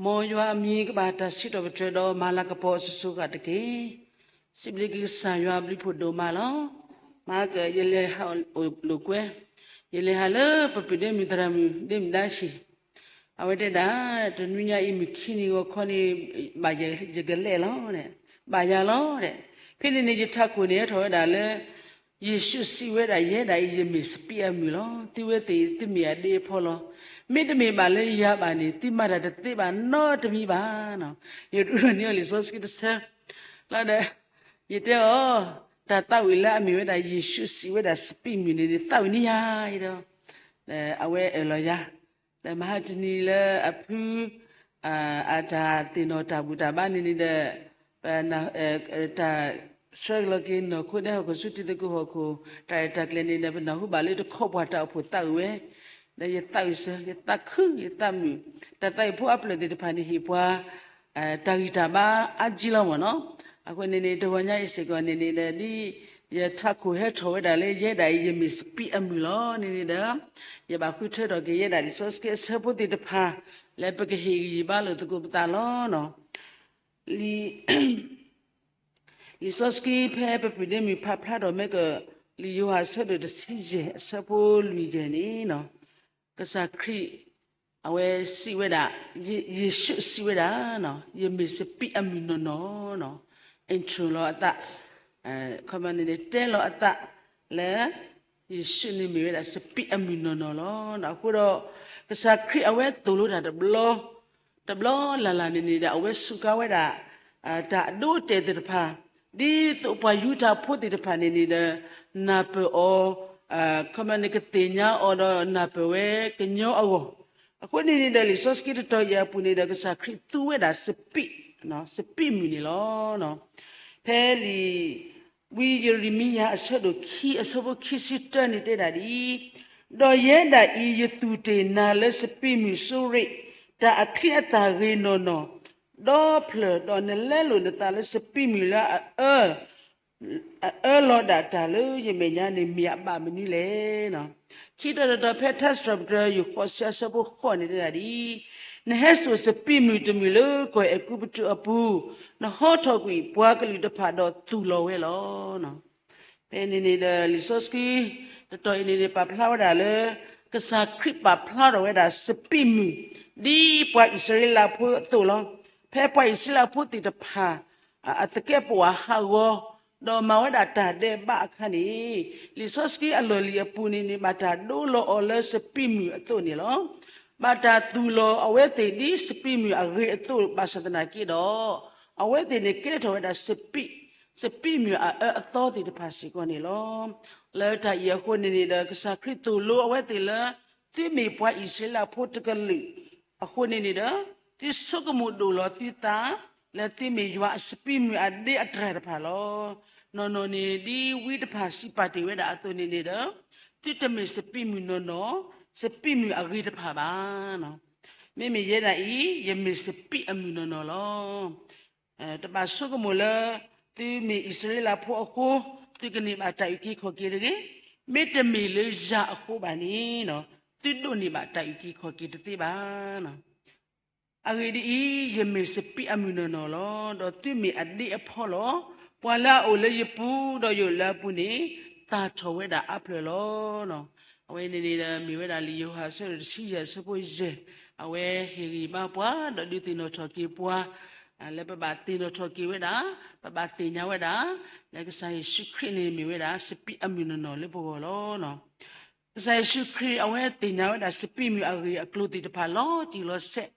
မ်ယွၤအမံၤကဘၣ်တၢ်စံးထီၣ်ပတြၢၤဒီးမၤလၤကပီၤအစိၤစိၤအဃၣ်တက့ၢ်. စံးဘျုးက့ၤကစၢ်ယွၤအဘျုးဖးဒိၣ်မးလီၤ. မၤက ယလဲၤဟးလိာ်ကွဲ, ယလဲၤဟးလၢပပုၢ်ဒ့မုၣ်သရၣ်မုၣ်ဒ့မုၣ်ဒါဆံၣ်, အဝဲတဲဒၣ်, တနွံညါအံၤမုၢ်ခံနံၤဂီၤခီန့ၣ်, ဘၣ်ယကလဲၤလီၤ, ဘၣ်ယၤလီၤ. ဖဲန့ၣ်န့ၣ် ယထးခိၣ်န့ၣ်ဟဲထီၣ်ဝဲဒၣ်လၢ ယ့ၣ်ၡူးစံးဝဲဒၣ်, ယဲဒၣ်အံၤယမ့ၢ်စပံးအမုၢ်လီၤ. သုဝဲသ့ၣ်သုမ့ၢ်အဒ့အဖီလီၤ. မ့တမ့ၢ်ဘၣ်လၢယၤဘၣ်န့ၣ် သုမၤတၢ်တသ့ဘၣ်နီတမံၤဘၣ်. ယဒိးန့ၢ်အီၤလံာ်စီဆှံတဆၢလီၤဒီး ယတဲအီၤ, တၢ်သးဝံၣ်လၢအမ့ၢ်ဝဲဒၣ်ယ့ၣ်ၡူးစံးဝဲဒၣ်စပံးမုၢ်န့ၣ်န့ၣ် သးဝံၣ်န့ၢ်ယၤ, အဝဲအၢၣ်လီၤယၤ, ဒီးမဟါတနံၤလၢအဖု အတၢ်သ့ၣ်နီၣ်တၢ်ဘူၣ်တၢ်ဘါန့ၣ်န့ၣ်ဒီး တၢ်ဆှၢလီၤက့ၤနီၢ်ခိဒဲဟီၣ်ခိၣ်ဆူတံၤသကိးဟီၣ်ခိၣ် တၢ်ရဲၣ်တၢ်ကျဲၤန့ၣ်ဒီး ပနၢ်ဟူဘၣ်လၢတခီပှၤတၢ်အိၣ်ဖှိၣ်သးဝံၣ်ဝဲ, ဒီးယသးဝံၣ်စၢၤ ယသးခု ယသးမုာ်, တၢ်သးဝံၣ်ဖိအဖျၢၣ်သ့ၣ်တဖၣ်န့ၣ်ဟ့ၣ်ပှၤ တၢ်ဂံၢ်တၢ်ဘါအါကံလီၤမ့ၢ်နီၤ. အဃိန့ၣ်န့ၣ် တဂီၤညါအံၤစ့ၢ်ကီးန့ၣ်န့ၣ်ဒီး ဒ်ယထးခိၣ်ဟဲထီၣ်ဝဲဒၣ်လၢ ယဲဒၣ်အံၤယမ့ၢ်စပံးအမုၢ်လီၤန့ၣ်န့ၣ်ဒီး ယဘၣ်ဃုထၢထီၣ်က့ၤ ယဲဒၣ်လံာ်စီဆှံအဆၢဖိသ့ၣ်တဖၣ် လၢပကဟ့ၣ်ဂံၢ်ဘါလိာ်သကိးပသးလီၤ. လံာ်စီဆှံဖဲပပုၢ်ဒ့မုၢ်ဖးဖျါထီၣ်မ့ၢ်က လံာ်ယိၤဟၣ်အဆၢဒိၣ်တဆံယဲၢ် အဆၢဖိလွံၢ်ယဲၢ်န့ၣ်, ကစၢ်ခရံာ် အဝဲစံးဝဲဒၣ်, ယ့ၣ်ၡူးစံးဝဲဒၣ်, ယမ့ၢ်စပံးအမုၢ်နီၢ်နီၢ်, intro လီၤအသး, ခီမန့ၣ် တဲလီၤအသးလၢ ယ့ၣ်ၡူးန့ၣ်မ့ၢ်ဝဲဒၣ်စပံးအမုၢ်နီၢ်နီၢ်လီၤ. အဃိဒီး ကစၢ်ခရံာ်အဝဲသိၣ်လိတၢ်တဘျီ တဘျီလၢ်လၢ်န့ၣ်န့ၣ်ဒီး အဝဲစူးကါဝဲဒၣ် တၢ်အဒိအတဲာ်သ့ၣ်တဖၣ်, ဒ်သိးပှၤယူဒၤဖိသ့ၣ်တဖၣ်န့ၣ်န့ၣ်ဒီး နၢ်ပၢၢ်အီၤ, ခီမန့ၣ် ကသ့ၣ်ညါအီၤဒီးနၢ်ပၢၢ်ဝဲကညီအဂီၢ်, အဃိန့ၣ်န့ၣ်ဒီး လံာ်စီဆှံတတီၤယဲၢ်အပူၤန့ၣ်ဒီး ကစၢ်ခရံာ်သူဝဲဒၣ်စပံး, စပံးမုၢ်န့ၣ်လီၤ. ဖဲလံာ် ဝံယံးရမံယၤအဆၢဒိၣ်ခံအဆၢဖိခံဆံတၢန့ၣ်တဲဒၣ်ဒ်အံၤ, ဒီးယဲဒၣ်အံၤ ယသူၣ်တ့ၢ်နၤလၢစပံးမုၢ်စိရ့ၣ်, တၢ်အချံအသၣ်ဂ့ၤနီၢ်နီၢ်, ဒီဖျၢၣ်, ဒီးနလဲလိာ်နသးလၢစပံးမုၢ်လၢအအၢ အအၢလီၤဒၣ်တၢ်လၢယမဲာ်ညါန့ၣ် မ့ၢ်အဘၣ်မနုၤလဲၣ်. ခံတီၤတတီၤ ဖဲထါစံးထီၣ်ပတြၢၤ ယိၤဃိးဆံအဆၢဖိဃိးန့ၣ်တဲဒၣ်ဒ်အံၤ, နဟဲစိာ်စပံးမုၢ်တမုၢ်လၢကီၢ်အဲၤကူပတူးအပူၤ, နဟီထီၣ်ကွံာ်ပှၤကလုာ်တဖၣ်ဒီးသူၣ်လီၤဝဲလီၤ. ဖဲန့ၣ်န့ၣ်ဒီး လံာ်စီဆှံတတီၤအံၤန့ၣ်န့ၣ် ပာ်ဖျါဝဲဒၣ်လၢ ကစၢ်ခရံာ်ပာ်ဖျါထီၣ်ဝဲဒၣ်စပံးမုၢ် ဒ်ပှၤအံၣ်စရ့လးဖိအသိးလီၤ. ဖဲပှၤအံၣ်စရ့လးဖိသ့ၣ်တဖၣ် အသကဲးပဝးဟးဂီၤ ဒီးမၤဝဲဒၣ်တၢ်ဒဲးဘးအခါန့ၣ်, လံာ်စီဆှံအလီၢ်လံၤအပူၤန့ၣ်န့ၣ် ဘၣ်တၢ်ဒိလီၤအီၤလၢစပံးမုၢ်အသိးန့ၣ်လီၤ. ဘၣ်တၢ်သူၣ်လီၤအဝဲသ့ၣ်ဒ်စပံးမုၢ်အဂ့ၤအသိး ဘၣ်ဆၣ်သနာ်က့ဒီး အဝဲသ့ၣ်န့ၣ်ကဲထီၣ်ဝဲဒၣ်စပံး, စပံးမုၢ်အအၢအသီသ့ၣ်တဖၣ်စ့ၢ်ကီးန့ၣ်လီၤ. လၢတၢ်အံၤအဃိန့ၣ်န့ၣ်ဒီး ကစၢ်ခရံာ်သိၣ်လိအဝဲသ့ၣ်လၢ သုမ့ၢ်ပှၤအံၣ်စရ့လးဖိတကလုာ် အဃိန့ၣ်န့ၣ်ဒီး သုဆိကမိၣ်ဒိၣ်လီၤသုသး လၢသုမ့ၢ်ယွၤအစပံးမုၢ်အဒ့အတြၢ်တဖၣ်လီၤ. နီၢ်နီၢ်န့ၣ် ဒ်ဝံတဖၣ်စံးပာ်တ့ၢ်ဝဲဒၣ်အသိးန့ၣ်န့ၣ်ဒီး သုတမ့ၢ်စပံးမုၢ်နီၢ်နီၢ်, စပံးမုၢ်အဂ့ၤတဖၣ်ဘၣ်. မ့မ့ၢ်ယဲဒၣ်အံၤ ယမ့ၢ်စပံးအမုၢ်နီၢ်နီၢ်လီၤ. တဘၣ်ဆိကမိၣ်လၢ သုမ့ၢ်အံၣ်စရ့လးဖိအဃိ သုကန့ၢ်ဘၣ်တၢ်အုၣ်က့ၤခီၣ်က့ၤတဂ့ၤ. မ့တမ့ၢ်လၢယၤအဃိဘၣ်န့ၣ် သုဒိးန့ၢ်ဘၣ်တၢ်အုၣ်က့ၤခီၣ်က့ၤတသ့ဘၣ်. အဂ့ၢ်ဒ်အံၤ, ယမ့ၢ်စပံးအမုၢ်နီၢ်နီၢ်လီၤ. ဒီးသုမ့ၢ်အဒ့အဖီလီၤ. ပှၤလၢအအိၣ်လၢယပူၤ ဒီးယအိၣ်လၢအပူၤန့ၣ် သၣ်ထီၣ်ဝဲဒၣ်အါဖျၢၣ်လီၤ. အဝဲန့ၣ်န့ၣ်ဒီး မ့ၢ်ဝဲဒၣ်လံာ်ယိၤဟၣ်အဆၢဒိၣ်တဆံယဲၢ်အဆၢဖိယဲၢ်, အဝဲဟ့ၣ်ဂံၢ်ဘါပှၤ ဒီးဒုးသ့ၣ်နီၣ်ထီၣ်က့ၤပှၤ လၢပဘၣ်သ့ၣ်နီၣ်ထီၣ်က့ၤဝဲဒၣ်, ပဘၣ်သ့ၣ်ညါဝဲဒၣ် လၢကစၢ်ယ့ၣ်ၡူးခရံာ်န့ၣ်မ့ၢ်ဝဲဒၣ် စပံးအမုၢ်နီၢ်နီၢ်လၢပဂီၢ်လီၤ. ကစၢ်ယ့ၣ်ၡူးခရံာ်အဝဲသ့ၣ်ညါဝဲဒၣ်စပံးမုၢ်အဂ့ၢ်အကျိၤသ့ၣ်တဖၣ်လီၤတံၢ်လီၤဆဲး,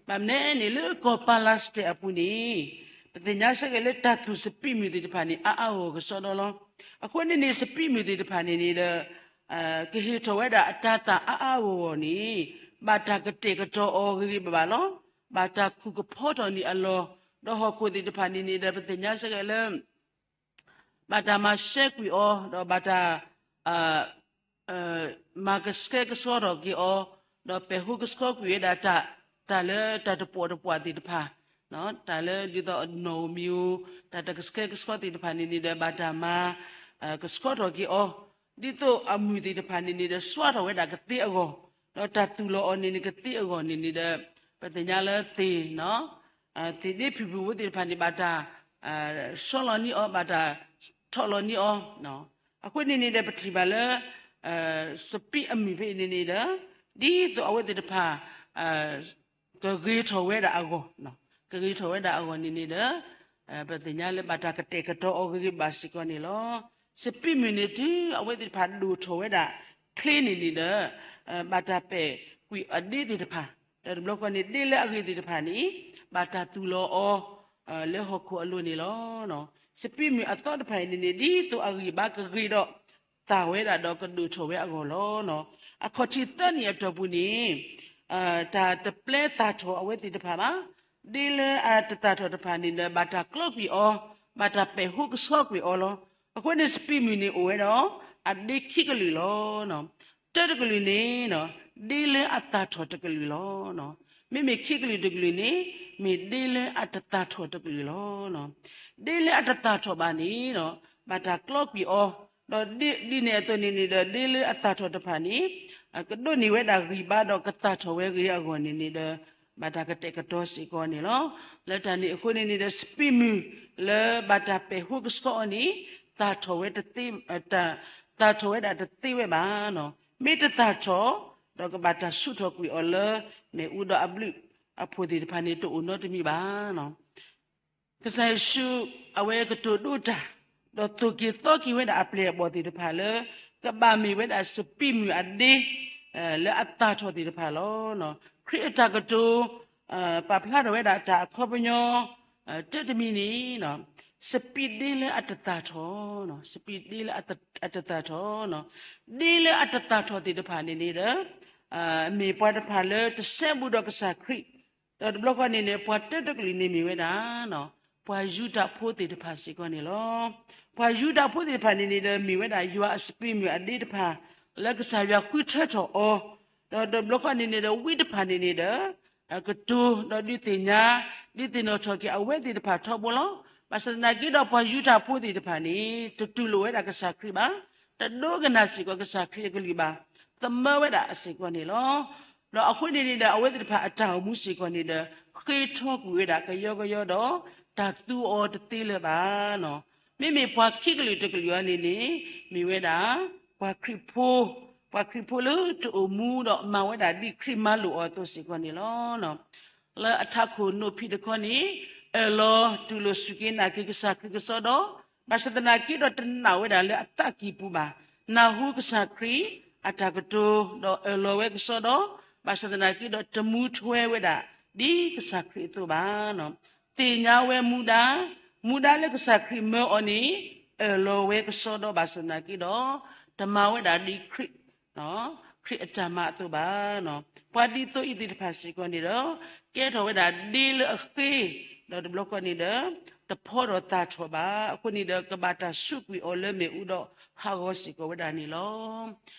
ဘၣ်မနုၤန့ၣ် လၢကီၢ်ပၤလၤစတဲအပူၤန့ၣ် ပသ့ၣ်ညါဆၢက့ၤလၢတၢ်သူၣ်စပံးမုၢ်သ့ၣ်တဖၣ်န့ၣ် အါအါဂီၢ်ဂီၢ်ကစီဒီလီၤ. အဃိန့ၣ်န့ၣ် စပံးမုၢ်သ့ၣ်တဖၣ်န့ၣ်န့ၣ်ဒီး ကဟ့ၣ်ထီၣ်ဝဲဒၣ်အတၤသၣ်အါအါဂီၢ်ဂီၢ်န့ၣ် ဘၣ်တၢ်ကတဲာ်ကတီၤအီၤဂ့ၤဂ့ၤဘၣ်ဘၣ်လီၤ. ဘၣ်တၢ်ခူၣ်ကဖီထီၣ်န့ၢ်အလီၢ်, ဒီးဟီၣ်ခိၣ်သ့ၣ်တဖၣ်န့ၣ်န့ၣ်ဒီး ပသ့ၣ်ညါဆၢက့ၤလၢ ဘၣ်တၢ်မၤရှဲကွံာ်အီၤ, ဒီးဘၣ်တၢ် မၤကဆှဲကဆှီထီၣ်က့ၤအီၤ, ဒီးပဲာ်ဟူကဆှီကွံာ်ဝဲဒၣ် တၢ်လၢတၢ်တပှီၣ်တပှၢ်သ့ၣ်တဖၣ်, တၢ်လၢဒ်သိးအနီၢ်ဧိၤမံၤဧိၤ, တၢ်တကဆှဲကဆှီသ့ၣ်တဖၣ်န့ၣ်န့ၣ်ဒီး ဘၣ်တၢ်မၤ ကဆှီထီၣ်က့ၤအီၤ, ဒ်သိးအမုၢ်သ့ၣ်တဖၣ်န့ၣ်န့ၣ်ဒီး စွါထီၣ်ဝဲဒၣ်ကသ့အဂီၢ်, ဒီးတၢ်သူၣ်လီၤအီၤန့ၣ်န့ၣ် ကသ့အဂီၢ်န့ၣ်န့ၣ်ဒီး ပသ့ၣ်ညါလၢသ့ၣ် သ့ၣ်ဒ့ဖုၣ်ဖုၣ်ဖိသ့ၣ်တဖၣ်န့ၣ် ဘၣ်တၢ်ဆီလီၤန့ၢ်အီၤ, ဘၣ်တၢ်ထီၣ်လီၤန့ၢ်အီၤ. အဃိန့ၣ်န့ၣ်ဒီး ပထံၣ်ဘၣ်လၢ စပံးအမုၢ်ဖဲအံၤန့ၣ်န့ၣ်ဒီး ဒ်သိးအဝဲသ့ၣ်တဖၣ် ကဂ့ၤထီၣ်ဝဲဒၣ်အဂီၢ်, ကဂ့ၤထီၣ်ဝဲဒၣ်အဂီၢ်န့ၣ်န့ၣ်ဒီး ပသ့ၣ်ညါလၢဘၣ်တၢ်ကတဲာ်ကတီၤအီၤဂ့ၤဂ့ၤဘၣ်စ့ၢ်ကီးန့ၣ်လီၤ. စပံးမုၢ်န့ၣ် တုၤအဝဲသ့ၣ်တဖၣ်ဒိၣ်ထီၣ်ဝဲဒၣ်ချ့န့ၣ်န့ၣ်ဒီး ဘၣ်တၢ်ပဲာ်ကွံာ်အဒ့သ့ၣ်တဖၣ်, ဒီးတဘျီဃီန့ၣ် ဒ့လၢအဂ့ၤသ့ၣ်တဖၣ်န့ၣ် ဘၣ်တၢ်သူၣ်လီၤအီၤ လၢဟီၣ်ခိၣ်အလိၤန့ၣ်လီၤ. စပံးမုၢ်အသီတဖၣ်အံၤန့ၣ်န့ၣ် ဒ်သိးအဂံၢ်အဘါကဂ့ၤဒီး သၣ်ဝဲဒၣ်ဒီးကဒိၣ်ထီၣ်ဝဲအဂီၢ်လီၤ. အခီၣ်ထံးသၢနံၣ်အတီၢ်ပူၤန့ၣ် တၢ်တပျဲသၣ်ထီၣ်အဝဲသ့ၣ်တဖၣ်ဘၣ်. ဒ့လၢအတသၣ်ထီၣ်တဖၣ်န့ၣ်ဒီး ဘၣ်တၢ်ကျီကွံာ်အီၤ, ဘၣ်တၢ်ပဲာ်ဟိကဆှီကွံာ်အီၤလီၤ. အဃိန့ၣ် စပံးမုၢ်န့ၣ်အိၣ်ဝဲဒီး အဒ့ခံကလုာ်လီၤ. တၢတကလုာ်န့ၣ် ဒ့လၢအသၣ်ထီၣ်တကလုာ်လီၤ. မ့မ့ၢ်ခံကလုာ်တကလုာ်န့ၣ် မ့ၢ်ဒ့လၢအတသၣ်ထီၣ်တကလုာ်လီၤ. ဒ့လၢအတသၣ်ထီၣ်ဘၣ်န့ၣ် ဘၣ်တၢ်ကျီကွံာ်အီၤ, ဒီးဒ်န့ၣ်အသိးန့ၣ်န့ၣ်ဒီး ဒ့လၢအသၣ်ထီၣ်တဖၣ်န့ၣ် ကဒိးန့ၢ်ဝဲဒၣ်ဂံၢ်ဘါဒီးကသၣ်ထီၣ်ဝဲဂ့ၤအဂီၢ်န့ၣ်န့ၣ်ဒီး ဘၣ်တၢ်ကတဲာ်ကတီၤစ့ၢ်ကီးန့ၣ်လီၤ. လၢတၢ်န့ၣ်အဃိန့ၣ်န့ၣ်ဒီး စပံးမုၢ်လၢဘၣ်တၢ်ပဲာ်ဟိကဆှီအီၤန့ၣ် သၣ်ထီၣ်ဝဲတသ့, သၣ်ထီၣ်ဝဲဒၣ်တသ့ဝဲဘၣ်. မ့ၢ်တသၣ်ထီၣ် ဒီးကဘၣ်တၢ်ဆူးထီၣ်ကွံာ်အီၤလၢမ့ၣ်အူဒီးအဘျုးအဖှိၣ်သ့ၣ်တဖၣ်န့ၣ် တအိၣ်နီတမံၤဘၣ်. ကစၢ်ယ့ၣ်ၡူး အဝဲကတိၤဒိတၢ် ဒီးသိၣ်က့ၤသီက့ၤဝဲဒၣ်အပျဲၢ်အဘီၣ်သ့ၣ်တဖၣ်လၢ ကဘၣ်မ့ၢ်ဝဲဒၣ်စပံးမုၢ်အဒ့ လၢအသၣ်ထီၣ်သ့ၣ်တဖၣ်လီၤ. ခရံာ်အတၢ်ကတိၤ ပာ်ဖျါထီၣ်ဝဲဒၣ်တၢ်အခီပညီ တၢတမံၤန့ၣ် စပံးဒ့လၢအတသၣ်ထီၣ်, စပံးဒ့လၢအတသၣ်ထီၣ်, ဒ့လၢအတသၣ်ထီၣ်သ့ၣ်တဖၣ်န့ၣ်န့ၣ်ဒီး မ့ၢ်ပှၤတဖၣ်လၢတစဲဘူးဒီးကစၢ်ခရံာ်, ဒီးတဘျီဃီန့ၣ်န့ၣ် ပှၤတၢတကလုာ်န့ၣ်မ့ၢ်ဝဲဒၣ် ပှၤယူဒၤဖိသ့ၣ်တဖၣ်စ့ၢ်ကီးန့ၣ်လီၤ. ပှၤယူဒၤဖိသ့ၣ်တဖၣ်န့ၣ်န့ၣ်ဒီး မ့ၢ်ဝဲဒၣ်ယွၤအစပံးမုၢ်အဒ့တဖၣ် လၢကစၢ်ယွၤဃုထၢထီၣ်အီၤ, ဒီးတဘျီဃီန့ၣ်န့ၣ်ဒီး ဝံတဖၣ်န့ၣ်န့ၣ်ဒီး ကတိၤဒီးဒုးသ့ၣ်ညါ ဒုးသ့ၣ်နီၣ်ထီၣ်က့ၤအဝဲသ့ၣ်တဖၣ်ထီဘိလီၤ. ဘၣ်ဆၣ်သနာ်က့ဒီး ပှၤယူဒၤဖိသ့ၣ်တဖၣ်န့ၣ် တတူၢ်လိာ်ဝဲဒၣ်ကစၢ်ခရံာ်ဘၣ်, တဒိကနၣ်စ့ၢ်ကီးကစၢ်ခရံာ်အကလုၢ်ဘၣ်, သမၢဝဲဒၣ်စ့ၢ်ကီးန့ၣ်လီၤ. ဒီးအဃိန့ၣ်န့ၣ်ဒီး အဝဲသ့ၣ်တဖၣ်အတၢ်အိၣ်မူစ့ၢ်ကီးန့ၣ်ဒီး ဃ့ထီကွံာ်ဝဲဒၣ်ကယီကယီဒီး တၢ်သူအီၤတသ့လၢၤဘၣ်. မ့မ့ၢ်ပှၤခံကလုာ်တကလုာ်အံၤန့ၣ်န့ၣ် မ့ၢ်ဝဲဒၣ် ပှၤခရံာ်ဖိ, ပှၤခရံာ်ဖိလၢတအိၣ်မူဒီးမၤဝဲဒၣ်ဒ်ခရံာ်မၤလိာ်အီၤအသိးစ့ၢ်ကီးန့ၣ်လီၤ. လၢအထးခိၣ်နိၣ်ဖံးတခီန့ၣ် အၢၣ်လီၤတူၢ်လိာ်စူၢ်က့ၤနာ်က့ၤကစၢ်ခရံာ်ကစီဒီ, ဘၣ်ဆၣ်သနာ်က့ဒီးတနာ်ဝဲဒၣ်လၢအသးကံၢ်ပူၤဘၣ်, နၢ်ဟူကစၢ်ခရံာ်အတၢ်ကတိၤ ဒီးအၢၣ်လီၤဝဲကစီဒီ, ဘၣ်ဆၣ်သနာ်က့ဒီးတမူထွဲဝဲဒၣ်ဒ်ကစၢ်ခရံာ်အသိးဘၣ်. သ့ၣ်ညါဝဲမူဒါ, မူဒါလၢကစၢ်ခရံာ်မၢအီၤန့ၣ် အၢၣ်လီၤဝဲကစီဒီ ဘၣ်ဆၣ်သနာ်က့ဒီး တမၤဝဲဒၣ်ဒ်ခရံာ် ခရံာ်အတၢ်မၤအသိးဘၣ်. ပှၤဒ်သိးအံၤသ့ၣ်တဖၣ်စ့ၢ်ကီးန့ၣ်ဒီး ကဲထီၣ်ဝဲဒၣ်ဒ့လၢအဃ့, ဒီးတဘျီဃီန့ၣ်ဒီး တဖီထီၣ်သၣ်ထီၣ်ဘၣ်. အဃိန့ၣ်ဒီး ကဘၣ်တၢ်ဆူးကွံာ်အီၤလၢမ့ၣ်အူဒီးဟးဂီၤစ့ၢ်ကီးဝဲဒၣ်န့ၣ်လီၤ.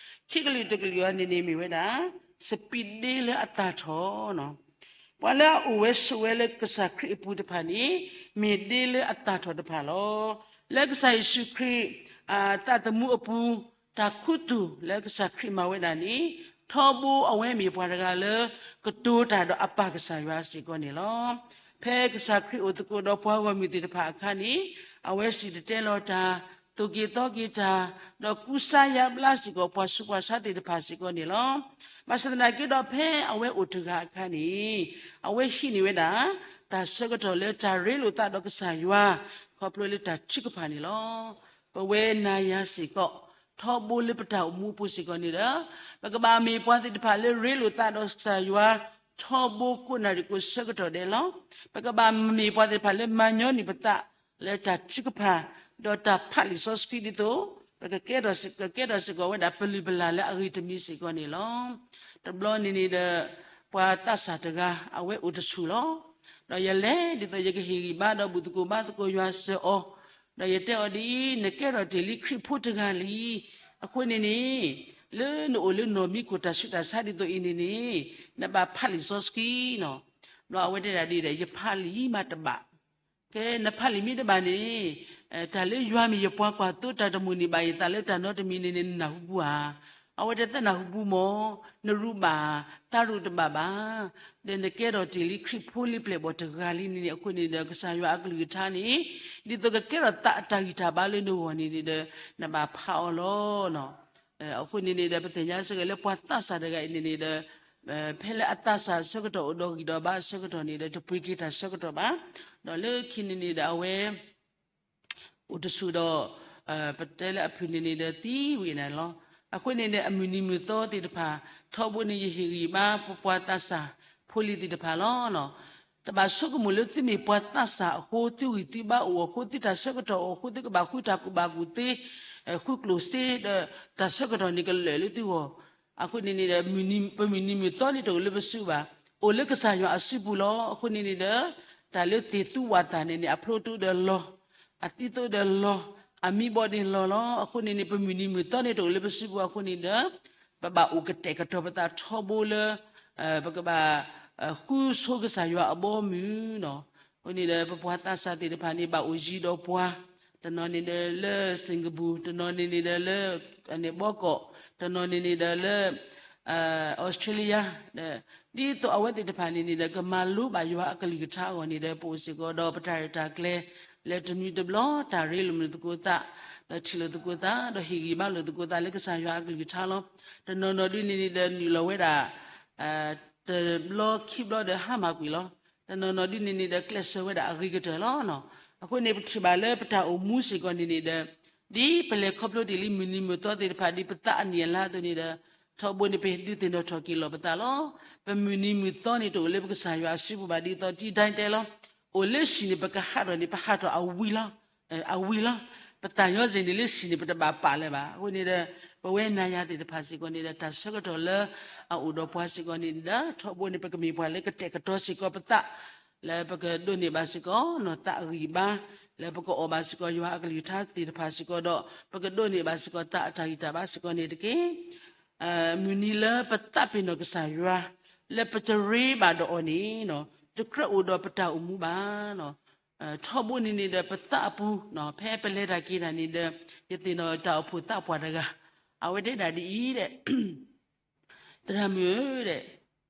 ခံကလုာ်တကလုာ်အံၤန့ၣ်န့ၣ်မ့ၢ်ဝဲဒၣ် စပံးဒ့လၢအသၣ်ထီၣ် ပှၤလၢအအိၣ်ဝဲဆိးဝဲလၢကစၢ်ခရံာ်အပူၤတဖၣ်န့ၣ် မ့ၢ်ဒ့လၢအသၣ်ထီၣ်တဖၣ်လီၤ. လၢကစၢ်ယ့ၣ်ၡူးခရံာ် သးသမူအပူၤ တၢ်ခူသူၣ်လၢကစၢ်ခရံာ်မၤဝဲဒၣ်န့ၣ် ထီဘိအဝဲမ့ၢ်ပှၤတဂၤလၢ ကတိၤတၢ်ဒီးအပၢ်ကစၢ်ယွၤစ့ၢ်ကီးန့ၣ်လီၤ. ဖဲကစၢ်ခရံာ်အိၣ်သကိးဒီးပှၤဂီၢ်မုၢ်သ့ၣ်တဖၣ်အခါန့ၣ် အဝဲစံၣ်တဲၤတဲလီၤတၢ်, သိၣ်က့ၤသီက့ၤတၢ်, ဒီးကူစါယါဘျါစ့ၢ်ကီးပှၤဆူးပှၤဆါသ့ၣ်တဖၣ်စ့ၢ်ကီးန့ၣ်လီၤ. ဘၣ်ဆၣ်သနာ်က့ဒီးဖဲအဝဲအိၣ်တဂၤအခါန့ၣ် အဝဲဟံးန့ၢ်ဝဲဒၣ် တၢ်ဆၢကတီၢ်လၢတၢ်ရ့လိာ်သးဒီးကစၢ်ယွၤ ခီဖျိလၢတၢ်ထုကဖၣ်န့ၣ်လီၤ. ပဝဲနၤယၤစ့ၢ်ကီး ထီဘိလၢပတၢ်အိၣ်မူအပူၤစ့ၢ်ကီးန့ၣ်ဒီး ပကဘၣ်မ့ၢ်ပှၤသ့ၣ်တဖၣ်လၢရ့လိာ်သးဒီးကစၢ်ယွၤ ထီဘိကိးနၣ်ရံၣ်ကိးဆၢကတီၢ်ဒဲးလီၤ. ပကဘၣ်မ့ၢ်ပှၤသ့ၣ်တဖၣ်လၢမၤညီနုၢ်ပသး လၢတၢ်ထုကဖၣ် ဒီးတၢ်ဖးလံာ်စီဆှံဒ်သိး ပကကဲထီၣ်စ့ၢ်ကီးဝဲဒၣ်ပလုၢ်ပလၢ်လၢအဂ့ၤတမံၤစ့ၢ်ကီးန့ၣ်လီၤ. တဘျီန့ၣ်န့ၣ်ဒီး ပှၤသးစၢ်တဂၤ အဝဲအိၣ်တဆူၣ်လီၤ. ဒီးယလဲၤဒ်သိးယကဟ့ၣ်ဂံၢ်ဘါဒီးဘူၣ်သကိးဘါသကိးယွၤစၢၤအီၤ, ဒီးယတဲအီၤဒ်အံၤ, နကဲထီၣ်တ့ၢ်လံခရံာ်ဖိတဂၤလံ. အဃိန့ၣ်န့ၣ် လၢနအိၣ်လၢနီၢ်မံခိၣ်တၢ်ဆူးတၢ်ဆါဒ်သိးအံၤန့ၣ်န့ၣ် နဘၣ်ဖးလံာ်စီဆှံနီၤ. ဘျီအဝဲတဲဒၣ်ဒ်အံၤဒီး ယဖးလံာ်မးတဘၣ်. ကဲ နဖးလံာ်မ့ၢ်တဘၣ်န့ၣ် တၢ်လၢယွၤမ့ၢ်ယပှၤကွၢ်သိတၢ်တမုာ်န့ၣ် ဘၣ်ယသးလၢတၢ်နီတမံၤန့ၣ်န့ၣ် နနၢ်ဟူပူၤဧါ. အဝဲတသ့ၣ်နၢ်ဟူဘူးမၢ်, နရူးဘၣ်, တၢ်ရူးတဘၣ်ဘၣ်, ဒီးနကဲထီၣ်တ့ၢ်လံခရံာ်ဖိလံပျဲၢ်ဘီၣ်တဂၤလံန့ၣ်န့ၣ် အဃိန့ၣ်ဒီး ကစၢ်ယွၤအကလုၢ်ကထါန့ၣ် ဒ်သိးကကဲထီၣ်သးအတၢ်ဂံၢ်တၢ်ဘါလၢနဂီၢ်န့ၣ်န့ၣ်ဒီး နဘၣ်ဖးအီၤလီၤ. အဃိန့ၣ်န့ၣ်ဒီး ပသ့ၣ်ညါစ့ၢ်ကီးလၢပှၤသးစၢ်တဂၤအံၤန့ၣ်န့ၣ်ဒီး ဖဲလၢအသးစၢ်ဆၢကတီၢ်အိၣ်ဒီးဂံၢ်ဒီးဘါအဆၢကတီၢ်န့ၣ်ဒီး တပှ့ၤက့ၤတၢ်ဆၢကတီၢ်ဘၣ်. ဒီးလၢခံန့ၣ်န့ၣ်ဒီးအဝဲ အိၣ်တဆူၣ်ဒီး ပတဲလၢအဖုၣ်န့ၣ်န့ၣ်ဒီးသံဝံၤန့ၣ်လီၤ. အဃိန့ၣ်န့ၣ် အမုၢ်နံၤမုၢ်သီသ့ၣ်တဖၣ် ထီဘိန့ၣ်ယဟ့ၣ်ဂံၢ်ဘါပပှၤသးစၢ်ဖိလံၤသ့ၣ်တဖၣ်လီၤ. တဘၣ်ဆိကမိၣ်လၢသုမ့ၢ်ပှၤသးစၢ်အဃိ သုဂံၢ်သုဘါအိၣ်အဃိ သုတၢ်ဆၢကတီၢ်အိၣ်အဃိ သုကဘၣ်ဃုတၢ်ကူၣ်ဘၣ်ကူၣ်သ့ ဃုကျိၣ်စ့ဒီး တၢ်ဆၢကတီၢ်န့ၣ်ကလၢာ်လၢသုဂီၢ် အဃိန့ၣ်န့ၣ်ဒီး ပမုၢ်နံၤမုၢ်သီန့ၣ်တအိၣ်လၢပစုဘၣ်. အိၣ်လၢကစၢ်ယွၤအစုပူၤလီၤ. အဃိန့ၣ်န့ၣ်ဒီး တၢ်လၢသ့ၣ်သူဝၣ်သၣ်န့ၣ်န့ၣ် အဖျိတအိၣ်ဒီးလီၢ်, အသံတအိၣ်ဒီးလီၢ်, အမံဘီန့ၣ်လီၢ်လီၤ. အဃိန့ၣ်န့ၣ် ပမုၢ်နံၤမုၢ်သီန့ၣ်တအိၣ်လၢပစုပူၤအဃိန့ၣ်ဒီး ပဘၣ်အိၣ်ကတဲာ်ကတီၤပသးထီဘိလၢ ပကဘၣ် ဃုဆိကစၢ်ယွၤအဘီအမုၢ်လီၤ. အဃိန့ၣ်ဒီး ပပှၤသးစၢ်သ့ၣ်တဖၣ်န့ၣ် ဘၣ်အိၣ်ယံၤဒီးပှၤ, တနီၤန့ၣ်ဒီးလၢ Singapore, တနီၤန့ၣ်န့ၣ်ဒီးလၢ န့ၣ်ဘီကီး, တနီၤန့ၣ်န့ၣ်ဒီးလၢ Australia, ဒ်သိးအဝဲသ့ၣ်တဖၣ်န့ၣ်န့ၣ်ဒီး ကမၤလိဘၣ်ယွၤအကလုၢ်ကထါအဂီၢ်န့ၣ်ဒီး ပအိၣ်စ့ၢ်ကီးဒီးပတၢ်ရဲၣ်တၢ်ကျဲၤ လၢတနွံတဘျီ တၢ်ရ့လိာ်မုာ်လိာ်သကိးသး, ဒီးထံၣ်လိာ်သကိးသး, ဒီးဟ့ၣ်ဂံၢ်ဘါလိာ်သကိးသးလၢကစၢ်ယွၤအကလုၢ်ကထါလီၤ. တနီၤနီၤဒုန့ၣ်န့ၣ်ဒီး နုာ်လီၤဝဲဒၣ် တဘျီခံဘျီဒီးဟါမၢ်ကွံာ်လီၤ. တနီၤနီၤဒုန့ၣ်န့ၣ်ဒီး ကျဲးစၢးဝဲဒၣ်အဂ့ၤကတၢၢ်လီၤ. အဃိန့ၣ် ပထံၣ်ဘၣ်လၢပတၢ်အိၣ်မူစ့ၢ်ကီးန့ၣ်န့ၣ်ဒီး ဒ်ပလဲၤခီဖျိတ့ၢ်လံမုၢ်နံၤမုၢ်သီသ့ၣ်တဖၣ် ဒ်ပသးအနံၣ်အလါအသိးန့ၣ်ဒီး ထီဘိန့ၣ် ပဒုးသ့ၣ်နီၣ်ထီၣ်က့ၤလီၤပသးလီၤ. ပမုၢ်နံၤမုၢ်သီန့ၣ် တအိၣ်လၢပကစၢ်ယွၤအစုပူၤဘၣ် ဒ်သိးတံဒၢ်တဲလီၤ. အိၣ်လၢဟံၣ်န့ၣ် ပကဟးထီၣ်န့ၣ် ပဟးထီၣ်အဝံၤလီၤ. အဝံၤလီၤ. ပသးညီစ့ၢ်န့ၣ်လၢဟံၣ်န့ၣ် ပတဘၣ်ပာ်လၢၤဘၣ်. အဃိန့ၣ်ဒီး ပဝဲနၤယၤသ့ၣ်တဖၣ်စ့ၢ်ကီးန့ၣ်ဒီး တၢ်ဆၢကတီၢ်လၢအအိၣ်ဒီးပှၤစ့ၢ်ကီးန့ၣ်ဒီး ထီဘိန့ၣ် ပကမ့ၢ်ပှၤလၢကတဲာ်ကတီၤစ့ၢ်ကီးပသး လၢပကဒိးန့ၢ်ဘၣ်စ့ၢ်ကီးနီၢ်သးအဂံၢ်အဘါ, လၢပကအီၣ်ဘၣ်စ့ၢ်ကီးယွၤအကလုၢ်ကထါသ့ၣ်တဖၣ်စ့ၢ်ကီးဒီး ပကဒိးန့ၢ်ဘၣ်စ့ၢ်ကီးသးအတၢ်ဂံၢ်တၢ်ဘါစ့ၢ်ကီးန့ၣ်တက့ၢ်. မုၢ်နံၤလၢပသးပ့ၤနီၣ်ကစၢ်ယွၤ လၢပတရ့ဘၣ်ဒီးအီၤန့ၣ် တကြၢးအိၣ်ဒီးပတၢ်အိၣ်မူဘၣ်. ထီဘိန့ၣ်န့ၣ်ဒီး ပသးအပူၤ ဖဲပလဲၤတၢ်က့ၤတၢ်န့ၣ်ဒီး ယသ့ၣ်နီၣ်တၢ်အိၣ်ဖှိၣ်သးပှၢ်တဂၤ အဝဲတဲဒၣ်ဒ်အံၤဒီး သရၣ်မုၣ်ဧၢ,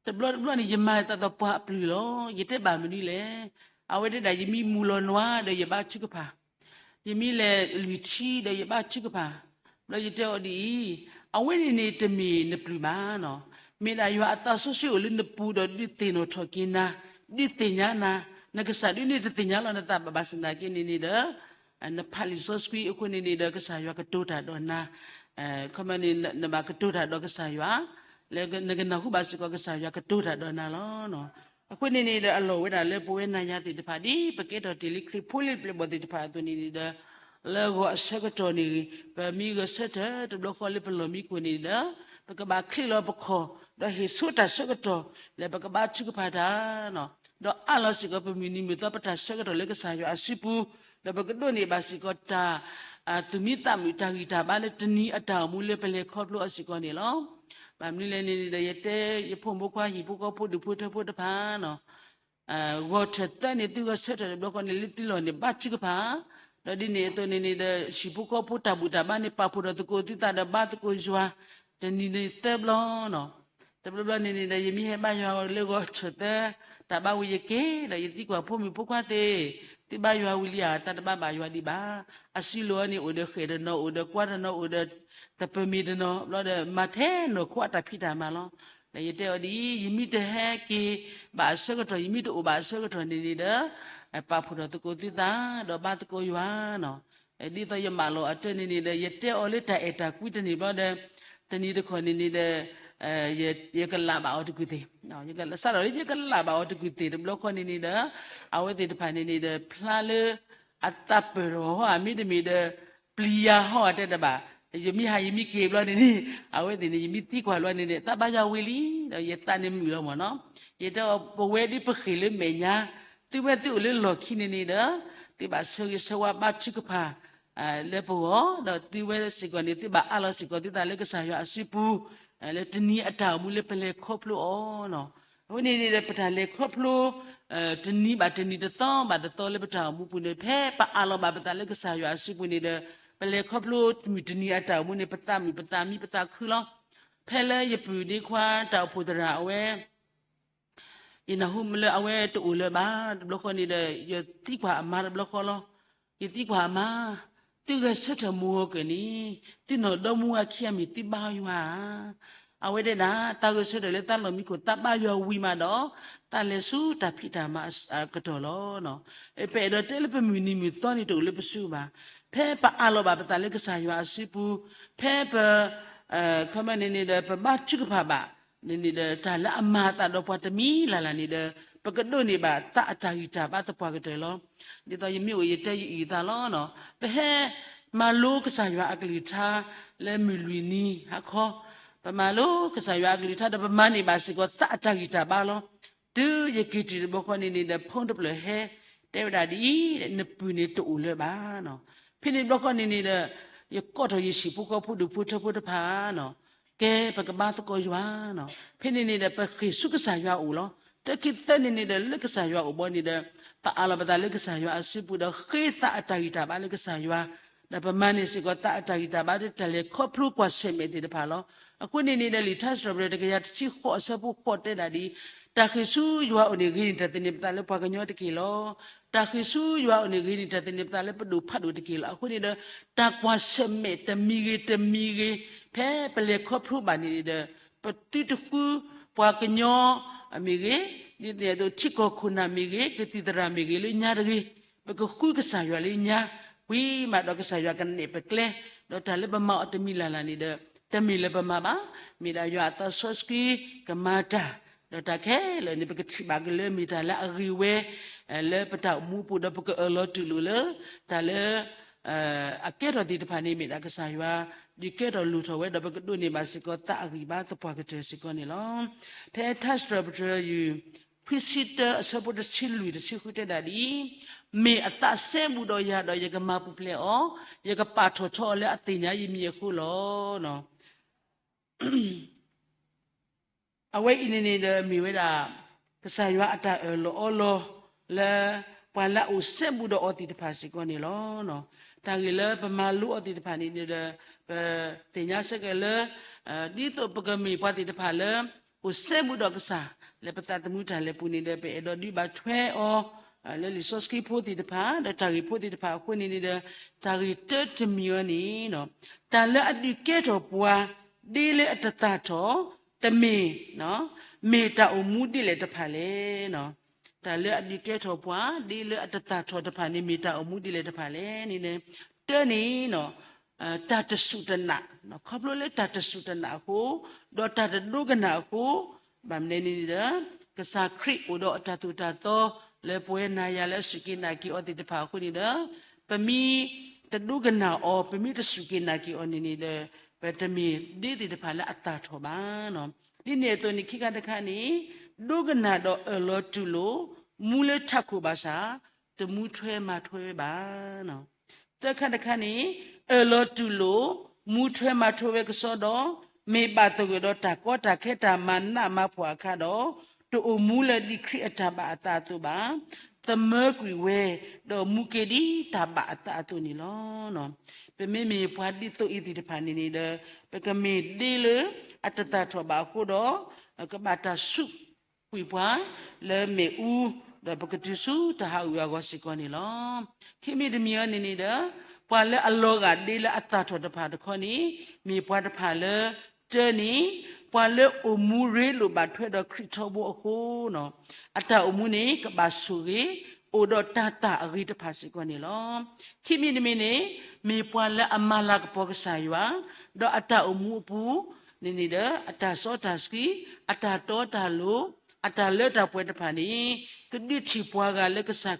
တဘျီတဘျီန့ၣ် ယမၤသးဒီးပှၤအပျုၢ်လီၤ. ယတဲဘၣ်မနုၤလဲၣ်. အဝဲတဲဒၣ် ယမ့ၢ်မူၤလီၤနွါဒီးယဘါထုကဖၣ်, ယမ့ၢ်လဲၤလုၢ်ထံဒီးယဘါထုကဖၣ်, ဘျီယတဲအီၤဒ်အံၤ, အဝဲန့ၣ်န့ၣ်တမ့ၢ်နပျုၢ်ဘၣ်. မ့ၢ်ဒၣ်ယွၤအသးစီဆှံအိၣ်လၢနပူၤဒီး ဒုးသ့ၣ်နီၣ်ထီၣ်က့ၤနၤ, ဒုးသ့ၣ်ညါနၤ, နကစၢ်ဒုးန့ၢ်တသ့ၣ်ညါလီၤနသးဘၣ် ဘၣ်ဆၣ်သနာ်က့န့ၣ်န့ၣ်ဒီး နဖးလံာ်စီဆှံအဃိန့ၣ်န့ၣ်ဒီး ကစၢ်ယွၤကတိၤတၢ်ဒီးနၤ, ခီမ့ၢ်န့ၣ် နဘၣ်ကတိၤတၢ်ဒီးကစၢ်ယွၤ, လၢနကနၢ်ဟူဘၣ်စ့ၢ်ကီးကစၢ်ယွၤကတိၤတၢ်ဒီးနၤလီၤ. အဃိန့ၣ်န့ၣ်ဒီး အလီၢ်ဝဲဒၣ်လၢပဝဲနၤယၤသ့ၣ်တဖၣ် ဒ်ပကဲထီၣ်တ့ၢ်လံခရံာ်ဖိလံပျဲၢ်ဘီၣ်သ့ၣ်တဖၣ်အသိးန့ၣ်န့ၣ်ဒီး လၢဂီၤအဆၢကတီၢ်န့ၣ် ပမ့ၢ်ဂဲၤဆၢထၢၣ်တဘျီဃီလၢပလီၢ်မံခိၣ်န့ၣ်ဒီး ပကဘၣ်ချ့လီၤပခီၣ် ဒီးဟ့ၣ်ဆိတၢ်ဆၢကတီၢ် လၢပကဘါထုကဖၣ်တၢ် ဒီးအးလီၤစ့ၢ်ကီးပမုၢ်နံၤမုၢ်သီပတၢ်ဆၢကတီၢ်လၢကစၢ်ယွၤအစုပူၤ, ဒီးပကဒိးန့ၢ်ဘၣ်စ့ၢ်ကီးတၢ် သူၣ်မံသးမုာ်တၢ်ဂံၢ်တၢ်ဘါလၢတနံၤအတၢ်အိၣ်မူလၢပလဲၤခီဖျိအီၤစ့ၢ်ကီးန့ၣ်လီၤ. ဘၣ်မနုၤလဲၣ်န့ၣ်ဒီး ယတဲယဖိမုၣ်ဖိခွါဟံၣ်ဖိဃီဖိဒူၣ်ဖိထၢဖိတဖၣ် ဂီၤထၢၣ်သၢန့ၣ် သုဂဲၤဆၢထၢၣ်တဘျီဃီန့ၣ် လၢသုလီၢ်န့ၣ် ဘါထုကဖၣ်, ဒီးဒ်န့ၣ်အသိးန့ၣ်န့ၣ်ဒီး ဟံၣ်ဖိဃီဖိတၢ်ဘူၣ်တၢ်ဘါန့ၣ် ပာ်ဖှိၣ်ထီၣ်သကိးသုသးဒီးဘါသကိးယွၤ တနံၤန့ၣ်သၢဘျီ တဘျီဘျီန့ၣ်န့ၣ်ဒီး ယမ့ၢ်ဟဲဘါယွၤလၢဂီၤထၢၣ်သၢ တၢ်ဘါဝံၤယက့ၤ ဒီးယသံကွၢ်ဖိမုၣ်ဖိခွါသ့ၣ်, သုဘါယွၤဝံၤလံဧါ, တၢ်တဘါဘၣ်ယွၤဒံးဘၣ်. အစုလိၤန့ၣ် အိၣ်ဒီးဃဲၣ်တနီၤ အိၣ်ဒီးကွါတနီၤ အိၣ်ဒီးသပၢၤမ့ၢ်တနီၤ ဘျီဒီး မၤထဲနီၢ်ခိအတၢ်ဖံးတၢ်မၤလီၤ. ဒီးယတဲအီၤဒ်အံၤ, ယမ့ၢ်တဟဲက့ၤဘၣ်အဆၢကတီၢ် ယမ့ၢ်တအိၣ်ဘၣ်အဆၢကတီၢ်န့ၣ်န့ၣ်ဒီး ပာ်ဖှိၣ်ထီၣ်သကိးသုသး ဒီးဘါသကိးယွၤ ဒ်သိးယမၢလီၤအတၢ်န့ၣ်န့ၣ်ဒီး ယတဲအီၤလၢတၢ်အဲၣ်တၢ်ကွံတန့ၢ်ဘျီဒီး တနံၤတခီန့ၣ်န့ၣ်ဒီး ယကလးဘၣ်အီၤတကုာ်သ့ၣ်, ယကစးထီၣ်လၢယကလးဘၣ်အီၤတကုာ်သ့ၣ်တဘျီဃီန့ၣ်န့ၣ်ဒီး အဝဲသ့ၣ်တဖၣ်န့ၣ်န့ၣ်ဒီး ဖျါလၢအသးပၢၢ်ထီၣ်ဟီဧါ မ့တမ့ၢ်ဒီး ပျံၤယၤဟီဧါတဲတဘၣ်, ယမ့ၢ်ဟးယမ့ၢ်က့ၤဘျီန့ၣ်န့ၣ် အဝဲသ့ၣ်န့ၣ် ယမ့ၢ်သံကွၢ်ဘျီန့ၣ်န့ၣ် သးဘါယွၤဝံၤလံ ဒီးယသးန့ၣ်မုာ်လီၤမၢ်နီၤ. ယတဲအီၤ ပဝဲဒ်ပဃ့ၢ်လၢမဲာ်ညါ သုဝဲသုအိၣ်လၢလီၢ်ခံန့ၣ်န့ၣ်ဒီး သုဘၣ်ဆၢဂ့ၤဆၢဝါဘါထုကဖၣ် လၢပဂီၢ် ဒီးသုဝဲစ့ၢ်ကီးန့ၣ် သုဘၣ်အးလီၤစ့ၢ်ကီးသုသးလၢကစၢ်ယွၤအစုပူၤ လၢတနံၤအတၢ်အိၣ်မူလၢပလဲၤခီဖျိအီၤ. အဃိန့ၣ်န့ၣ်ဒီး ပတၢ်လဲၤခီဖျိ တနံၤဘၣ်တနံၤ တသီဘၣ်တသီလၢပတၢ်အိၣ်မူပူၤန့ၣ် ဖဲပအးလီၤဘၣ်ပသးလၢကစၢ်ယွၤအစုပူၤန့ၣ်ဒီး ပလဲၤခီဖျိမုၢ်တနံၤအတၢ်အိၣ်မူန့ၣ် ပသးမုာ်ပသးမံပသးခုလီၤ. ဖဲလၢယပုၢ်ဒ့ခွါတၢ်အိၣ်ဖှိၣ်သရၣ်အဝဲ ယနၢ်ဟူလၢအဝဲတအိၣ်လၢၤဘၣ်တဘျီဃီန့ၣ်ဒီး ယသံကွၢ်အမါတဘျီဃီလီၤ. ယသံကွၢ်အမါ, သုဂဲၤဆၢထၢၣ်မုၢ်ဂီၤကၢၢ်န့ၣ် သုနီၢ်ဒီမါဝၤခံဂၤမ့ၢ်သုဘါယွၤဧါ. အဝဲတဲဒၣ် သးဂဲၤဆၢထၢၣ်လၢသးလီၢ်မံခိၣ် သးဘါယွၤဝံၤမးဒီး သးလဲၤဆူတၢ်ဖံးတၢ်မၤအကတီၢ်လီၤ. ပအဲၣ်ဒိးတဲလၢပမုၢ်နံၤမုၢ်သီန့ၣ်တအိၣ်လၢပစုဘၣ်. ဖဲပအးလီၤဘၣ်ပသးလၢကစၢ်ယွၤအစုပူၤ, ဖဲပ ခီမ့ၢ်န့ၣ်န့ၣ်ဒီး ပဘါထုကဖၣ်ဘၣ်န့ၣ်န့ၣ်ဒီး တၢ်လၢအမၤအသးဒီးပှၤတမံၤလၢ်လၢ်န့ၣ်ဒီး ပကဒိးန့ၢ်ဘၣ်သးအတၢ်ဂံၢ်တၢ်ဘါသပှၢ်ကတၢၢ်လီၤ. ဒ်သိးယမ့ၢ်အိၣ်ယတဲယအုၣ်သးလီၤ. ပဟဲမၤလိကစၢ်ယွၤအကလုၢ်ကထါလၢမုၢ်လွံၢ်နံၤဟါခီ, ပမၤလိကစၢ်ယွၤအကလုၢ်ကထါဒီး ပမၤန့ၢ်ဘၣ်စ့ၢ်ကီးသးအတၢ်ဂံၢ်တၢ်ဘါလီၤ. တုၤယက့ၤတုၤတဘျီဃီန့ၣ်န့ၣ်ဒီး ဖိတဖျၢၣ်ဟဲတဲဝဲဒၣ်ဒ်အံၤ, နပုၢ်န့ၣ်တအိၣ်လၢၤဘၣ်. ဖဲန့ၣ်တဘျီဃီန့ၣ်န့ၣ်ဒီး ယကိးထီၣ်ယဟံၣ်ဖိဃီဖိဒူၣ်ဖိထၢဖိတဖၣ်, ကဲ ပကဘါသကိးယွၤ. ဖဲန့ၣ်န့ၣ်ဒီး ပဃ့ၢ်ဆူကစၢ်ယွၤအအိၣ်လီၤ. တၢ်ခံသၢန့ၣ်န့ၣ်ဒီး လၢကစၢ်ယွၤအအိၣ်ဘီန့ၣ်ဒီး ပအးလီၤပသးလၢကစၢ်ယွၤအစုပူၤဒီး ဃ့သးအတၢ်ဂံၢ်တၢ်ဘါလၢကစၢ်ယွၤ, ဒီးပမၤန့ၢ်စ့ၢ်ကီးသးအတၢ်ဂံၢ်တၢ်ဘါ တၢ်လဲၤခီဖျိကွၢ်ဆၢၣ်မဲာ်သ့ၣ်တဖၣ်လီၤ. အဃိန့ၣ်န့ၣ်ဒီး လံာ်ထါစံးထီၣ်ပတြၢၤတကယၤတဆံဃိးအဆၢဖိဃိးတဲဒၣ်ဒ်အံၤ, တၢ်ဃ့ၢ်ဆူယွၤအအိၣ်န့ၣ် ဂ့ၤန့ၢ်တၢ်သန့ၤပသးလၢပှၤကညီတက့ၢ်လီၤ. တၢ်ဃ့ၢ်ဆူယွၤအအိၣ်န့ၣ် ဂ့ၤန့ၢ်တၢ်သန့ၤပသးလၢပဒိၣ်ဖးဒိၣ်တက့ၢ်လီၤ. အဃိန့ၣ်ဒီး တၢ်ကွၢ်ဆၢၣ်မဲာ်တမံၤဂ့ၤတမံၤဂ့ၤ ဖဲပလဲၤခီဖျိဘၣ်န့ၣ်န့ၣ်ဒီး ပသုတဃုပှၤကညီမ့ၢ်ဂ့ၤ, ဒ်သိးထံကီၢ်ခိၣ်နၢ်မ့ၢ်ဂ့ၤ, ကသံၣ်သရၣ်မ့ၢ်ဂ့ၤ လၢညါတဂ့ၤ, ပကဃုကစၢ်ယွၤလၢညါ, ဝံၤမးဒီးကစၢ်ယွၤကနဲၣ်ပကျဲ, ဒီးတၢ်လၢပမၤအီၤတမံၤလၢ်လၢ်န့ၣ်ဒီး တမ့ၢ်လၢပမၤဘၣ်, မ့ၢ်ဒၣ်ယွၤအသးစီဆှံကမၤတၢ်, ဒီးတၢ်ခဲလၢာ်န့ၣ် ပကထံၣ်ဘၣ်က့ၤလၢမ့ၢ်တၢ်လၢအဂ့ၤဝဲ လၢပတၢ်အိၣ်မူအပူၤဒီး ပကအၢၣ်လီၤတူၢ်လိာ်လၢ တၢ်လၢ အကဲထီၣ်သ့ၣ်တဖၣ်န့ၣ် မ့ၢ်ဒၣ်ကစၢ်ယွၤ ဒုးကဲထီၣ်လိၣ်ထီၣ်ဝဲဒီး ပကဒိးန့ၢ်ဘၣ်စ့ၢ်ကီးသးအဂံၢ်ဘါသပှၢ်ကတၢၢ်စ့ၢ်ကီးန့ၣ်လီၤ. ဖဲထါစံးထီၣ်ပတြၢၤယုၢ် ခွံဆံတၢအဆၢဖိတဆံလွံၢ်တဆံဃုတဲဒၣ်ဒ်အံၤ, မ့ၢ်အသးစဲဘူးဒီးယၤဒီး ယကမၤပူၤဖျဲးအီၤ, ယကပာ်ထီၣ်ထီအီၤလၢအသ့ၣ်ညါယမံၤအဃိလီၤ. အဝဲအံၤန့ၣ်န့ၣ်ဒီးမ့ၢ်ဝဲဒၣ် ကစၢ်ယွၤအတၢ်အၢၣ်လီၤအီလီၤလၢ ပှၤလၢအအိၣ်စဲဘူးဒီးအီၤသ့ၣ်တဖၣ်စ့ၢ်ကီးန့ၣ်လီၤ. တၢ်ဂ့ၢ်လၢပမၤလိအီၤသ့ၣ်တဖၣ်န့ၣ်န့ၣ်ဒီး ပသ့ၣ်ညါဆၢက့ၤလၢ ဒ်သိးပကမ့ၢ်ပှၤသ့ၣ်တဖၣ်လၢ အိၣ်စဲဘူးဒီးကစၢ် လၢပသးသမူတၢ်လဲၤပူၤန့ၣ်ဒီး ပအဲၣ်ဒိးဒုးဘၣ်ထွဲအီၤ လၢလံာ်စီဆှံဖိသ့ၣ်တဖၣ် ဒီးတၢ်ဂ့ၢ်ဖိသ့ၣ်တဖၣ်အဃိန့ၣ်န့ၣ်ဒီး တၢ်ဂ့ၢ်တၢတမံၤအံၤန့ၣ် တၢ်လၢအဒုးကဲထီၣ်ပှၤ ဒ်လၢအတသၣ်ထီၣ် တမ့ၢ် မ့ၢ်တၢ်အိၣ်မူဒ်လဲၣ်တဖၣ်လဲၣ်. တၢ်လၢအဒုးကဲထီၣ်ပှၤ ဒ်လၢအတသၣ်ထီၣ်တဖၣ်န့ၣ် မ့ၢ်တၢ်အိၣ်မူဒ်လဲၣ်တဖၣ်လဲၣ်န့ၣ် တၢန့ၣ် တၢ်တစူၢ်တနာ်, ခီဖျိလၢတၢ်တစူၢ်တနာ်အဃိ ဒီးတၢ်တဒိကနၣ်အဃိ ဘၣ်မနုၤန့ၣ်ဒီး ကစၢ်ခရံာ်အိၣ်ဒီးအတၢ်သိၣ်တၢ်သီ လၢပဝဲနၤယၤလၢအစူၢ်က့ၤနာ်က့ၤအီၤသ့ၣ်တဖၣ်အဃိန့ၣ်ဒီး ပမ့ၢ်တဒိကနၣ်အီၤ ပမ့ၢ်တစူၢ်က့ၤနာ်က့ၤအီၤန့ၣ်န့ၣ်ဒီး ပတမ့ၢ်ဒ်သ့ၣ်တဖၣ်လၢအသၣ်ထီၣ်ဘၣ်. ဒ်န့ၣ်အသိးန့ၣ် ခံခါတခါန့ၣ် ဒိကနၣ်ဒီးအၢၣ်လီၤတူၢ်လိာ် မူလၢထးခိၣ်ဘၣ်ဆၣ် တမူထွဲမၤထွဲဝဲဘၣ်. သၢခါတခါန့ၣ် အၢၣ်လီၤတူၢ်လိာ် မူထွဲမၤထွဲဝဲကစီဒီး မ့ၢ်ဘၣ်သဂၢၢ်ဒီးတၢ်ကီတၢ်ခဲတၢ်မၤနးမၤဖှီၣ်အခါဒီး တအိၣ်မူလၢဒ်ခရံာ်အတၢ်ဘၣ်အသးအသိးဘၣ်. သမၢကွံာ်ဝဲ ဒီးမူက့ၤဒ်တၢ်ဘၣ်အသးအသိးန့ၣ်လီၤ. ပမ့မ့ၢ်ပှၤဒ်သိးအံၤသ့ၣ်တဖၣ်န့ၣ်န့ၣ်ဒီး ပကမ့ၢ်ဒ်လၢအတသၣ်ထီၣ်ဘၣ်အဃိဒီး ကဘၣ်တၢ်စူး ကွံာ်ပှၤလၢမ့ၣ်အူ, ဒီးပကတုၤဆူတၢ်ဟးဂူာ်ဟးဂီၤစ့ၢ်ကီးန့ၣ်လီၤ. ခံမံၤတမံၤအံၤန့ၣ်န့ၣ်ဒီး ပှၤလၢအလီၤဂာ်ဒ်လၢအသၣ်ထီၣ်တဖၣ်တခီန့ၣ် မ့ၢ်ပှၤတဖၣ်လၢ တၢန့ၣ် ပှၤလၢအိၣ်မူရ့လိာ်ဘၣ်ထွဲဒီးခရံာ်ထီဘိအဃိ အတၢ်အိၣ်မူန့ၣ် ကဘၣ်ဆိၣ်ဂ့ၤ အိၣ်ဒီးတၤသၣ်အဂ့ၤတဖၣ်စ့ၢ်ကီးန့ၣ်လီၤ. ခံမံၤတမံၤန့ၣ် မ့ၢ်ပှၤလၢအမၤလၤကပီၤကစၢ်ယွၤ ဒီးအတၢ်အိၣ်မူအပူၤန့ၣ်န့ၣ်ဒီး အတၢ်စီတၢ်ဆှံ, အတၢ်တီတၢ်လိၤ, အတၢ်လၢတၢ်ပှဲၤတဖၣ်န့ၣ် ကဒုးထံၣ်ပှၤဂၤလၢကစၢ်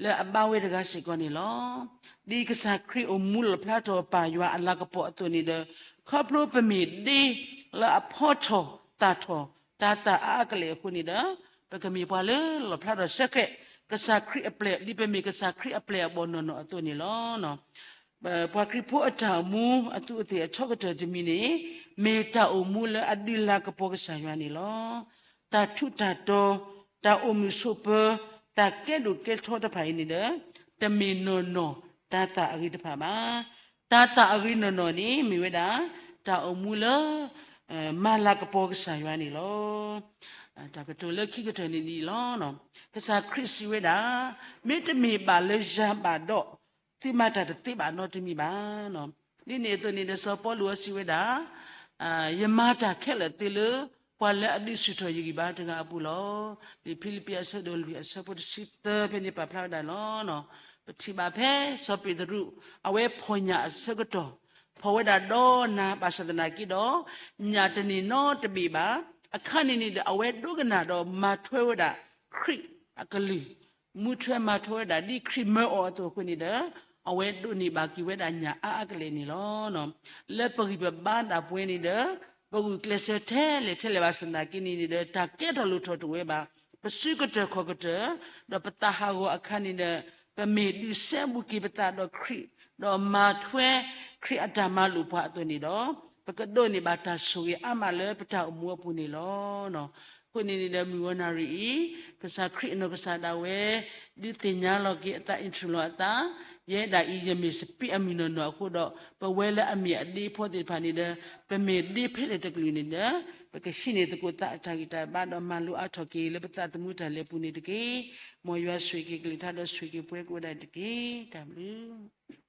လၢအဘါဝဲတဂၤစ့ၢ်ကီးန့ၣ်လီၤ. ဒ်ကစၢ်ခရံာ်အိၣ်မူလီၣ်ဖျါထီၣ်ပၢ်ယွၤအလၤကပီၤအသိးန့ၣ်ဒီး ခီဖျိပမ့ၢ်ဒ်လၢအဖီထီၣ်သၣ်ထီၣ်တၤသၣ်အါအါကလဲာ်အဃိန့ၣ်ဒီး ပကမ့ၢ်ပှၤလၢလီၣ်ဖျါထီၣ်ဆၢဃဲး ကစၢ်ခရံာ်အပျဲၢ် ဒ်ပမ့ၢ်ကစၢ်ခရံာ်အပျဲၢ်အဘီၣ်နီၢ်နီၢ်အသိးန့ၣ်လီၤ. ပှၤခရံာ်ဖိအတၢ်အိၣ်မူအသူးအသ့ၣ်အထီကတၢၢ်တမံၤန့ၣ် မ့ၢ်တၢ်အိၣ်မူလၢအဒုးလၤကပီၤကစၢ်ယွၤန့ၣ်လီၤ. တၢ်ထူးတၢ်တီၤ, တၢ်အိၣ်မုာ်ဆိးပၢၤ, တၢ်ကဲဒိၣ်ကဲထီတဖၣ်အံၤန့ၣ်ဒီး တမ့ၢ်နီၢ်နီၢ်တၤသၣ်အဂ့ၤတဖၣ်ဘၣ်. တၤသၣ်အဂ့ၤနီၢ်နီၢ်န့ၣ် မ့ၢ်ဝဲဒၣ် တၢ်အိၣ်မူလၢ မၤလၤကပီၤကစၢ်ယွၤန့ၣ်လီၤ. တၢ်ကတိၤလၢခံကတၢၢ်န့ၣ်ဒ်အံၤလီၤ. ကစၢ်ခရံာ်စံးဝဲဒၣ်, မ့တမ့ၢ်ဘၣ်လၢယၤဘၣ်ဒီး, သုမၤတၢ်တသ့ဘၣ်နီတမံၤဘၣ်. ဒ်န့ၣ်အသိးန့ၣ်ဒီး စီၤပီလူးစံးဝဲဒၣ်, ယမၤတၢ်ခဲလၢာ်သ့လၢ ပှၤလၢအဒုးဆူၣ်ထီၣ်ယဂံၢ်ဘါတဂၤအပူၤလီၤ. လံာ်ဖံလံးပံးအဆၢဒိၣ်လွံၢ်အဆၢဖိတဆံသၢဖဲန့ၣ်ပာ်ဖျါဝဲဒၣ်လီၤ. ပထံၣ်ဘၣ်ဖဲစီၤပ့းတရူး အဝဲဖီၣ်ညၣ်အဆၢကတီၢ်, ဖီၣ်ဝဲဒၣ်ဒီးနၤဘၣ်ဆၣ်သနာ်က့ဒီး, ညၣ်တန့ၢ်နီတဘ့ၣ်ဘၣ်. အခါန့ၣ်န့ၣ်ဒီး အဝဲဒိကနၣ်ဒီးမၤထွဲဝဲဒၣ်ခရံာ်အကလုၢ်, မူထွဲမၤထွဲဝဲဒၣ်ဒ်ခရံာ်မၢအီၤအသိးအဃိန့ၣ်ဒီး, အဝဲဒိးန့ၢ်ဘၣ်က့ၤဝဲဒၣ်ညၣ်အါအါကလဲာ်န့ၣ်လီၤ. လၢပဂံၢ်ပဘါဒၣ်ပဝဲန့ၣ်ဒီး, ပဂုာ်ကျဲးစၢးထဲလဲၣ်ထဲလဲၣ်ဘၣ်ဆၣ်သနာ်က့န့ၣ်န့ၣ်ဒီး တၢ်ကဲထီၣ်လိၣ်ထီၣ်တအိၣ်ဝဲဘၣ်. ပစုကတၢၢ်ခီၣ်ကတၢၢ်, ဒီးပသးဟးဂီၤအခါန့ၣ်ဒီး, ပမ့ၢ်ဒုးစဲဘူးက့ၤပသးဒီးခရံာ်, ဒီးမၤထွဲခရံာ်အတၢ်မၤလိာ်ပှၤအသိးန့ၣ်ဒီး, ပကဒိးန့ၢ်ဘၣ်တၢ်ဆိၣ်ဂ့ၤအါမးလၢပတၢ်အိၣ်မူအပူၤန့ၣ်လီၤ. အဃိန့ၣ်န့ၣ်ဒီး မုၢ်ဝီနၣ်ရံၣ်အံၤ, ကစၢ်ခရံာ်အနီၢ်ကစၢ်ဒၣ်ဝဲ ဒုးသ့ၣ်ညါလီၤက့ၤအသး introduce လီၤအသး, ယဲဒၣ်အံၤ ယမ့ၢ်စပံးအမုၢ်နီၢ်နီၢ်အဃိဒီး, ပဝဲလၢအမ့ၢ်အဒ့ဖိသ့ၣ်တဖၣ်န့ၣ်ဒီး, ပမ့ၢ်ဒ့ဖဲလဲၣ်တကလုာ်န့ၣ်ဒီး, ပကဟံးန့ၢ်သကိးသးအတၢ်ဂံၢ်တၢ်ဘါဒီးမၤလိအါထီၣ်က့ၤလၢပသးသမူတၢ်လဲၤပူၤန့ၣ်တက့ၢ်. မ်ယွၤဆိၣ်ဂ့ၤက့ၤကလုၢ်ကထါဒီးဆိၣ်ဂ့ၤက့ၤပဝဲကိးဂၤဒဲးတက့ၢ်. တၢ်ဘျုး